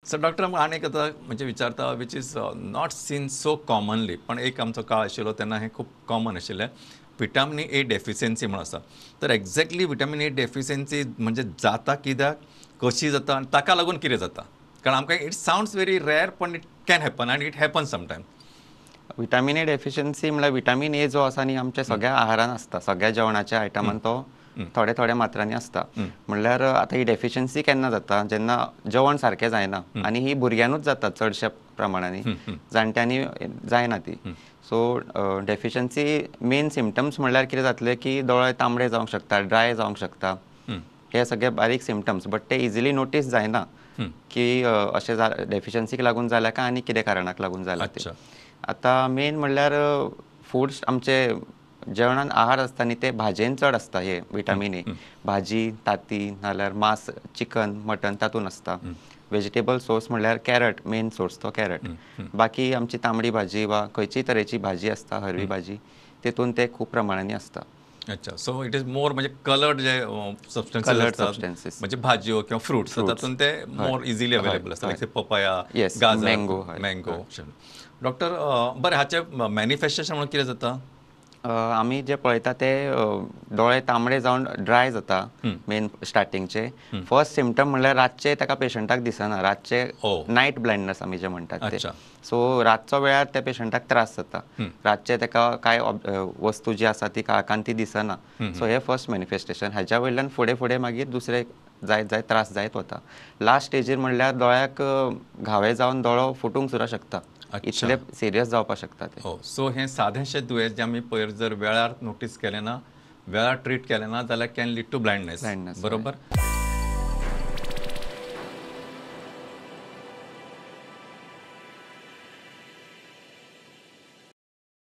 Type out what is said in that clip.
So doctor आमकां आनी एक आतां म्हणजे विचारता which is not seen so commonly, पण एक आमचो काळ आशिल्लो तेन्ना हें खूब कॉमन आशिल्लें, विटामिन ए डेफिशियन्सी म्हणून आसा. तर एक्झॅक्टली विटामिन ए डेफिशियन्सी म्हणजे जाता कित्याक, कशी जाता आनी ताका लागून कितें जाता? कारण आमकां it sounds very rare पण it can happen आनी it happen sometime. Vitamin A deficiency म्हणल्यार विटामिन ए जो आसा न्ही आमच्या सगळ्या आहारान आसता, सगळ्या जेवणाच्या आयटमान तो थोडे थोडे मात्रांनी आसता. म्हणल्यार आतां ही डेफिशियन्सी केन्ना जाता, जेन्ना जेवण सारकें जायना, आनी ही भुरग्यानूच जाता चडश्या प्रमाणांनी, जाणट्यांनी जायना ती. सो डेफिशियन्सी मेन सिमटम्स म्हणल्यार कितें जातलें की दोळे तांबडे जावंक शकता, ड्राय जावंक शकता, हे सगळे बारीक सिमटम्स, बट ते इजिली नोटीस जायना की अशें डेफिशियन्सीक लागून जाल्या काय आनी कितें कारणाक लागून जाला ते. आतां मेन म्हणल्यार फूड्स आमचे जेवणान आहार आसता न्ही ते भाजयेन चड आसता हे विटामिन ए, भाजी, तांती, नाल्यार मांस, चिकन, मटन तातूंत आसता. वेजिटेबल सोर्स म्हणल्यार कॅरट, मेन सोर्स तो कॅरट. बाकी आमची तांबडी भाजी वा खंयचीय तरेची भाजी आसता, हरवी भाजी, तेतून ते खूब प्रमाणांनी आसता. अच्छा, सो it is more म्हणजे कलर्ड जे सबस्टन्सेस कलर्ड असतात सबस्टन्सेस म्हणजे भाजयो किंवा फ्रुट्स तातूंत ते मोर इझिली अवेलेबल आसता, लायक पपाया, गाजर, मँगो. मँगो. डॉक्टर बरें, हाचें मॅनिफेस्टेशन म्हणून कितें जाता? आमी जे पळयता ते दोळे तांबडे जावन ड्राय जाता मेन स्टार्टिंगचे. फर्स्ट सिमटम म्हणल्यार रातचे ताका पेशंटाक दिसना, रातचे नायट ब्लायंडनेस आमी जे म्हणटात ते. सो रातचो वेळार त्या पेशंटाक त्रास जाता, रातचे ताका कांय वस्तू जी आसा ती काळखान ती दिसना. सो हे फर्स्ट मॅनिफेस्टेशन. हाज्या वयल्यान फुडें फुडें मागीर दुसरे जायत जायत त्रास जायत वता. लास्ट स्टेजीर म्हणल्यार दोळ्याक घावे जावन दोळो फुटूंक सुद्दां शकता, इतले सिरियस जावपाक शकता ते. हो, सो हें सादेशें दुयेंस जें आमी पयर जर वेळार नोटीस केलें ना, वेळार ट्रीट केलें ना जाल्यार can lead to blindness, बरोबर?